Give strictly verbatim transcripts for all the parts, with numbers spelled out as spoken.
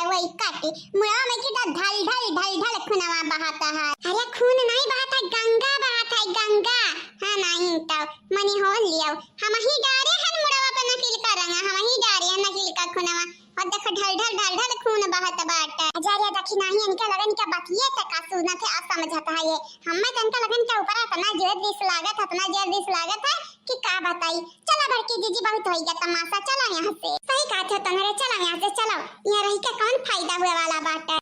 वही काटी, मुड़वा में की तो ढल ढल ढल ढल खूनवा बहाता है। अरे खून नहीं बहाता है, गंगा बहाता है, गंगा। हाँ नहीं तो मने हो लियो, हम ही डारे हन मुड़वा पे नकिल का रंगा, हम ही डारे हन नकिल का खूनवा। और देखो ढल ढल ढल ढल खून बहत बाटे। जा रे देखी नाही इनके लगे इनके बतिये से का सुनत है, आ समझत है ये। हमें तो इनके लगे इनके ऊपर इतना जोर रिस लागत है, इतना जोर रिस लागत है कि का बताई। चला बड़की जीजी, बहुत होई गया तमाशा, चला यहाँ से। सही कहत हो तनरे, चला यहाँ से, चला। यहाँ रही के कौन फायदा हुए वाला बाटे?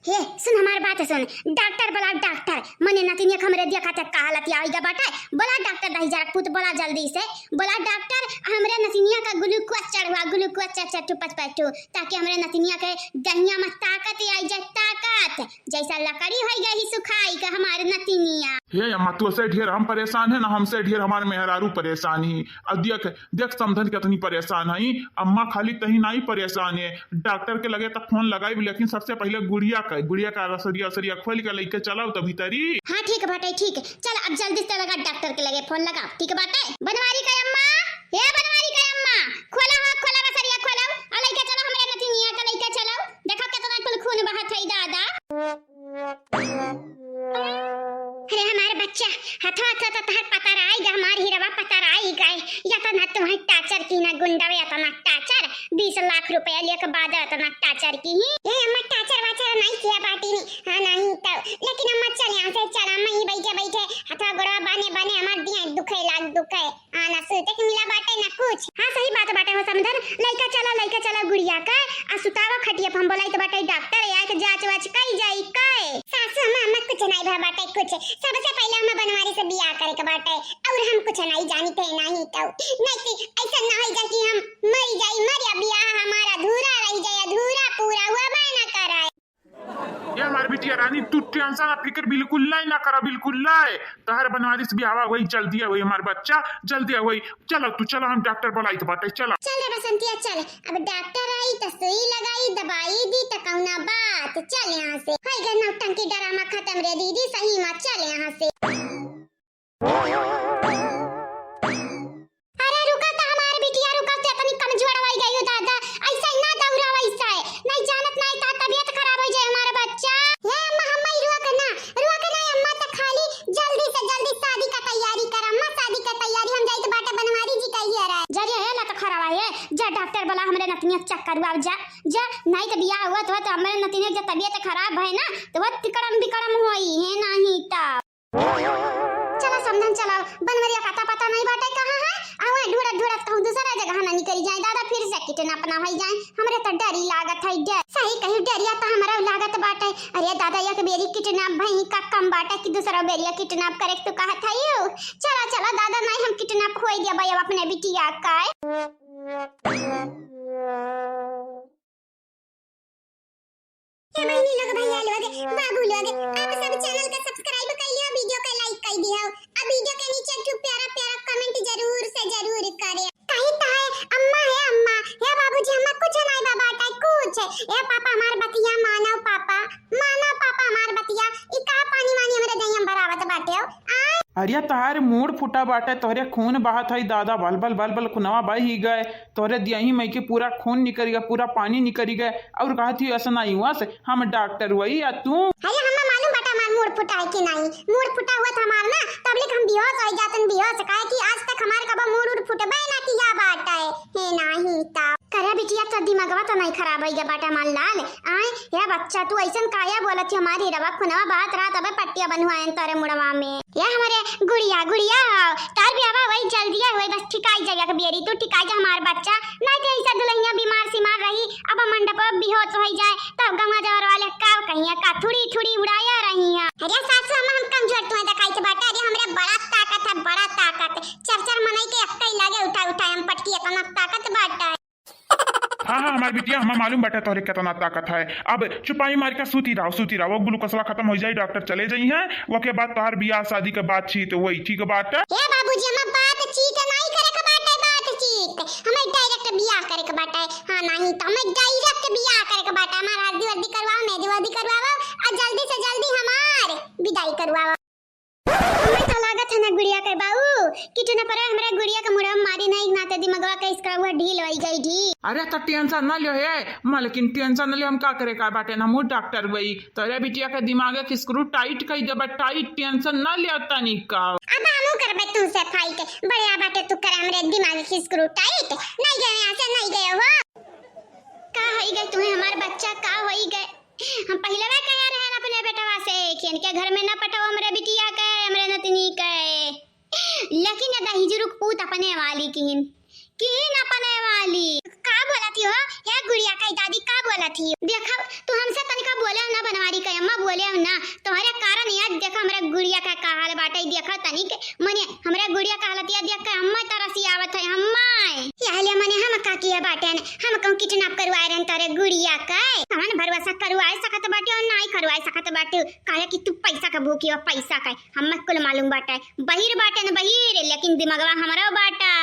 हे सुन, हमार बात सुन, डॉक्टर बोला, डॉक्टर। मने नतिनिया के हमरे देखा थे का हालत या होई गया बाटे। बोला डॉक्टर दही जरा पूत, बोला जल्दी से। बोला डॉक्टर, हमरे नतिनिया का ग्लूकोज चढ़वा, ग्लूकोज चढ़ चढ़ टू पच पच टू, ताकि हमरे नतिनिया के दहिया में ताकत आई जाए, ताकत। जैसा लकड़ी होई गई सुखाई के हमार नतिनिया। हे अम्मा, तोसे ढेर हम परेशान है ना, हमसे ढेर हमार मेहरारू परेशान ही। अब देख, देख समधन कितनी परेशान है। अम्मा खाली तही नहीं परेशान है, डॉक्टर के लगे तक फोन लगाई, लेकिन सबसे पहले गुड़िया का, गुड़िया का रसरिया, रसरिया खोल के लेके चलाओ तभी तरी। हाँ ठीक बाटे, ठीक। चल अब जल्दी से लगा डॉक्टर के लगे फोन लगा, ठीक बाटे? बनवारी का अम्मा, हे बनवारी का अम्मा, खोला हो, खोला रसरिया खोला, आ लेके चलो हमरे नतिनिया के लेके चलो। देखो कितना कुल खून बहत है दादा। अरे हमार बच्चा, हथवा हथवा तो तहर पतराई गा, हमार हिरवा पतराई गए। या तो ना तुम्हें टाचर की ना गुंडा, या तो ना टाचर, बीस लाख रुपया लेके बाद या तो ना टाचर की ही। ए अम्मा टाचर वाचर नहीं किया बाटी नहीं, हाँ नहीं तो, लेकिन अम्मा चल यहाँ से चल, अम्मा ही बैठे बैठे हथवा गोड़वा बाने बाने हमार दिया दुखे लाग दुखे। आना सुते के मिला बाटे ना कुछ। हाँ, सही बात बाटे हो समधन। लइका चला, लइका चला गुड़िया का, आ सुतावा खटिया पे हम बोलाई तो बाटे डॉक्टर आए के जांच वाच कई जाई के। सासू अम्मा, अम्मा कुछ नहीं भा बाटे कुछ। सबसे पहले हमें बनवारी से बियाह करे के बाटे, और हम कुछ नहीं जानी थे नहीं तो। नहीं कि ऐसा ना होई जा कि हम मरी जाई, मर या बियाह हमारा अधूरा रह जाए, अधूरा पूरा हुआ बा ना कराए। ये हमार बिटिया रानी, तू टेंशन आ फिक्र बिल्कुल नहीं ना करा, बिल्कुल नहीं। तहर बनवारी से बियाहवा होई, जल्दी होई हमार बच्चा, जल्दी होई। चलो तू, चलो हम डॉक्टर बुलाई तो बाटे, चलो। चल रे बसंतिया चल, अब डॉक्टर आई त सुई लगाई, दवाई दी त कौना बात। चल यहाँ से, होई गए नौटंकी ड्रामा खत्म रे दीदी, सही मा चल यहाँ से। अरे रुका त हमार बिटिया, रुका त इतनी कमजोर होई गई हो दादा, ऐसा ही ना दौड़ा वैसा है, नहीं जानत नहीं ता तबीयत खराब हो जाए हमारा बच्चा। हे अम्मा, अम्मा ही रुआ के ना, रुआ के ना अम्मा, त खाली जल्दी से जल्दी शादी का तैयारी कर अम्मा, शादी का तैयारी हम जाइत बाटे बनवारी जी कहिए रहे। जा रे, हे लत खराब है, जा डॉक्टर बुला हमरे नतनिया के चेक करवाओ जा, जा, नहीं त बियाह हुआ तो, तो हमरे नतनिया के तबीयत खराब है ना, तो वो तिकड़म बिकड़म होई है नहीं तो। चला समधन चला, बनवरिया का अता पता नहीं बाटे कहाँ है, आ वहाँ ढूंढत ढूंढत कहूँ दूसरा जगह ना निकल जाए दादा, फिर से किडनैप ना होई जाए, हमरे तो डरी लागत है डर। सही कही डरिया तो हमरा लागत बाटे। अरे दादा एक बेरी किडनैप भई का कम बाटे कि दूसरा बेरिया किडनैप करे के तू कहत है यू। चला चला दादा नहीं हम किडनैप होई गया भाई अब अपने बिटिया का। हे बहिनी लोग, भैया लोग, बाबू लोग, आप सब चैनल का सब्सक्राइब कर लियो, वीडियो का लाइक कर दियो, अब वीडियो के नीचे एक ठो प्यारा प्यारा कमेंट जरूर से जरूर करे। कही तो है, अम्मा है अम्मा, हे बाबूजी, अम्मा कुछ नहीं बा बाटे, कुछ। ए पापा हमार बतिया मानो पापा, मानो पापा हमार बतिया, ई का पानी वानी हमरे दहिया में भरावत बाटे हो, आय। अरे तोहार मूड़ फूटा बाटे, तोहरे खून बहत है दादा, बल बल बल बल खुनवा बही गए। तोरे दियही में के पूरा खून निकरि गए, पूरा पानी निकरि गए, और कहत ही ऐसा नहीं हुआ से हम डॉक्टर हुई या तू। अरे हमें मालूम बाटे हमार मूड़ फुटा है कि नहीं, मूड़ फुटा हुआ था हमार ना, तबलिक हम बेहोश हो जातन, बेहोश, काहे कि आज तक हमार कबो मूड़ उड़ फुटबे ना किया बाटे, हे नहीं ता। करे बिटिया तो दिमागवा तो नहीं खराब होई गया बाटे हमार लाल, आए, हे बच्चा तू ऐसन काया बोलत ही, हमारी रवा खुनवा बात रात अबे पट्टिया बनवाएन तोरे मुड़वा में। या हमरे गुड़िया, गुड़िया हो, तार बियाहवा वही जल्दिया होई, बस ठिकाई जाइया के बेरी, तू ठिकाई जा हमार बच्चा, नहीं तो ऐसा दुल्हनिया बीमार सीमार रही, अब मंडप बेहोश होई जाए, तब गंगा जवर वाले का कहिया का थुड़ी थुड़ी उड़ाया रही है। अरे सासू अम्मा हम कमजोर तुम्हें दिखाई के बाटे, अरे हमरे बड़ा ताकत है, बड़ा ताकत, चार चार मनई के अक्कई लागे उठा उठा हम पटकी इतना ताकत बाटे। हाँ, हाँ, हमार बिटिया, हमें मालूम बाटे तोहरे केतना ताकत है। अब चुपाई मार के सूती रहो, सूती रहो, ग्लूकोसवा खत्म हो जाई, डॉक्टर चले जाई हैं, ओके बाद तोहार बियाह शादी के बातचीत होई, ठीक बात? हे बाबूजी, हमें बातचीत नहीं करे के बाटे, बातचीत, हमें डायरेक्ट बियाह करे के बाटे। हाँ, नहीं तो हमें डायरेक्ट बियाह करे के बाटे। हमार हल्दी वर्दी करवाओ, मेहंदी वर्दी करवाओ, और जल्दी से जल्दी हमार विदाई करवाओ। हमें तो लागत है ना गुड़िया के बाऊ, किटू न परे हमरे गुड़िया के मुड़वा मारी ना, एक नाते दिमगवा के इसका हुआ ढील होई गई ढील। अरे तो tension ना लियो हे, मालकिन tension ना लियो, हम का करे का बाटे ना, हमहू डॉक्टर वही। तोरे बिटिया के दिमाग के screw tight कई देबे, tight, tension ना लियो तनिका। अब हमहू करबे तुमसे fight, बढ़िया बाटे तू करे हमरे दिमाग के screw tight। नहीं गए यहाँ से, नहीं गए हो। का होई गए तुम्हें हमार बच्चा, का होई गए? हम पहिलवा कहे रहन अपने बेटवा से कि इनके घर में ना पटाओ हमरे बिटिया के, हमरे नतनी के। लेकिन ये दहिजरू पूत अपने वाली किहिन, किहिन अपने वाली। का बोलत ही हो? हे गुड़िया कई दादी, का बोलत ही? देखा, तू हमसे तनिका बोले ना, बनवारी के अम्मा बोले ना, तोहरे कारण आज देखा हमरे गुड़िया का का हाल बाटे। देखा तनिक, मने हमरे गुड़िया का हालतिया देख के अम्मा तरसी आवत है, अम्मा। यह ले मने हम का किया बाटे ने, हम कहूँ kidnap करवाए रहन तोरे गुड़िया के। कौन भरोसा करवाए सकत बाटे और नाई करवाए सकत बाटे, काहे कि तू पैसा का भूखी हो, पैसा का। हम्मे कुल मालूम बाटे, बहिर बाटे न बहिर, लेकिन दिमगवा हमरो बाटे।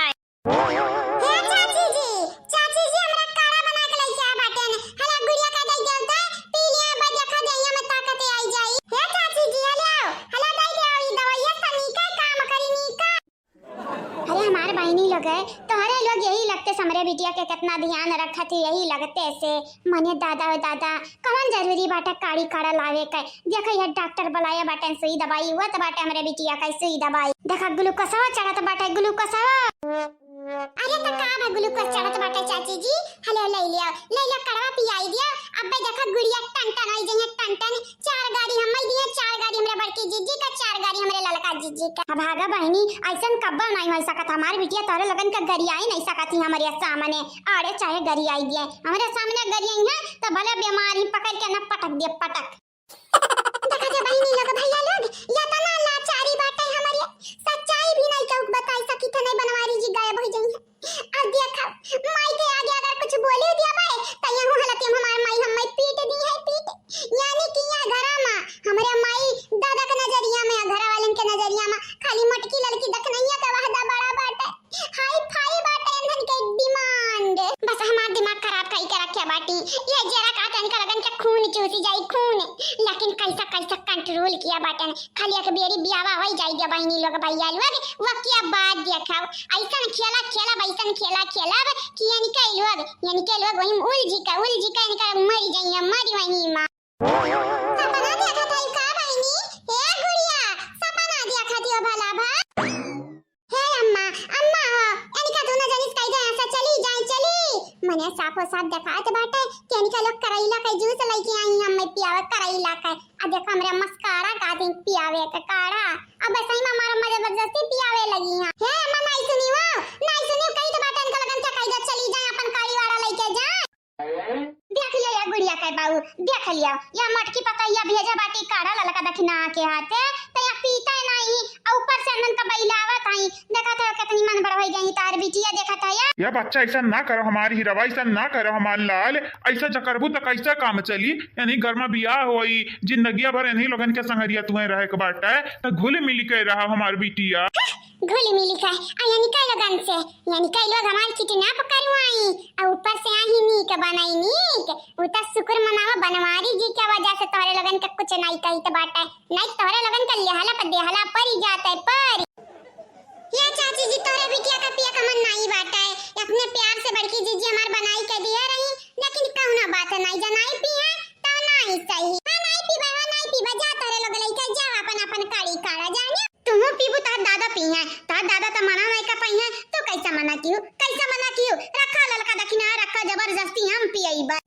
हे चाची जी, चाची जी, हमरा काढ़ा बना के लइके आ बाटे न। हला गुड़िया का दे देव त, पी लिया, बा देखा देहिया में ताकत आई जाई। हे चाची जी, हला, हला दे देव, ई दवाइया से नीका काम करी, नीका। अरे हमार बहिनी लोग है, तोहरे लोग यही लगते से हमरे बिटिया के कितना ध्यान रखत ही, यही लगते से। मने दादा ओ दादा, कौन जरूरी बाटे काढ़ी काढ़ा लावे के? देखो, ये डॉक्टर बुलाया बाटे, सुई दवाई हुआ तो बाटे हमरे बिटिया का सुई दवाई। देखा, ग्लूकोसवा चढ़त बाटे, ग्लूकोसवा। अरे, तो का बा, ग्लूकोस चढ़त बाटे, चाची जी? हले, ले लिया, ले लिया, कड़वा पियाई दिया। अबे देखा, गुड़िया टन टन आई जइहे, टन टन। चार गाड़ी हम्मे दिए, चार गाड़ी हमरे बड़की जीजी का, चार गाड़ी हमरे ललका जीजी का। अब भागा बहिनी, ऐसन कब्बो नहीं हो सकत। हमार बिटिया तोहरे लोगन का गरियाई नहीं सकत ही हमरे सामने। अरे चाहे गरियाई दिए, हमरे सामने गरियाई है तो भले बीमार ही पकड़ के न पटक दिए, पटक। देखा जा बहिनी लोग, भैया लोग, या तना लाचारी बाटे हमरे, सच्चाई भी नहीं केहू बताई सकी थे, नहीं बनवारी जी गायब हो जाई है। अब देखा, माई के आगे अगर कुछ बोली दिया बाय, त यहू हालत में हमार माई हम्मे पीट दी है, पीट। यानी कि यह घरा मा हमरे माई दादा के नजरिया में, घर वालन के नजरिया में खाली मोटकी ललकी दखनैया के वाहदा बड़ा बाटे। हाई फाई बाटे एनहन के demand। बस हमार दिमाग खराब कई के रखे बाटी। ये जरा का तनिका लगन के खून चूसी जाई, खून। लेकिन कैसा कैसा control किया बाटन। खाली एक बेरी बियावा होई जाई दे बहिनी लोग, भैया लोग, वकिया बाद देखब। ऐसन खेला खेलब, ऐसन खेला खेलब कि इनके लोग, इनके लोग वही उलझी के, उलझी के इनका मरी जाइए, मरी वही माँ। सपना देखत हई का बहिनी? ए गुड़िया, सपना देखत हो भला भा? हे अम्मा, अम्मा हो, इनका दोनों जनिस कह दे ऐसा चली जाए, चली। मने साफो साफ देखात बाटे कि इनका लोग करैला के जूस लेके आई, हम्मे पियावे करैला के। आ देखो हमरे मस्कारा का दिन पियावे के काढ़ा। अब सही में हमारा जबरदस्ती पियावे लगी हैं। हे अम्मा, नहीं सुनी हो, नहीं सुनी हो, कही तो बाटे इनका लगन क्या कह दे, चली जाए अपन काली वाला लेके जाए। देख लिया या गुड़िया के बाऊ, देख लिया या मोटकी पतैया भेजे बाटी काढ़ा ललका दखिना के हाथे, तो या पीता नहीं, और ऊपर से अनन का बैलावत आई। देखत हो कितनी मन बढ़ गई तार बिटिया, देखत हो या। या बच्चा ऐसा ना करो, हमार हीरवा ऐसा ना करो, हमार लाल, ऐसा जकरबू तो कैसा काम चली? यानी घर में बियाह होई, जिंदगिया भर इन्हीं लोगन के संगरिया तुम्हें रहे के बाटे, तो घुल मिल के रहा हमार बिटिया। घुली मिली का, आ यानी कई लोगन से, यानी कई लोग हमार kidnap करवाई, आ ऊपर से आही नीक बनाई नीक। उ त शुक्र मनावा बनवारी जी के वजह से तोहरे लोगन के कुछ नहीं कहित बाटे, नहीं तोहरे लोगन के लेहला पर देहला परी जाते परी। ये चाची जी, तोहरे बिटिया का पिया का मन नहीं बाटे, अपने प्यार से बड़की जीजी हमार बनाई के दिए रही, लेकिन कौनो बात नहीं, जनाई पी है तो नहीं सही। हाँ, नहीं पीबा, हाँ, नहीं पीबा, जा तोहरे लोग लइके जा अपन अपन काढ़ी काढ़ा जाने। तुहू पीबू, तोहर दादा पीहे, तोहर दादा त मना नहीं कर पाइहे, तू कैसे मना किहू, कैसे मना किहू? रखा ललका दखिना, रखा जबरदस्ती हम पियइबा।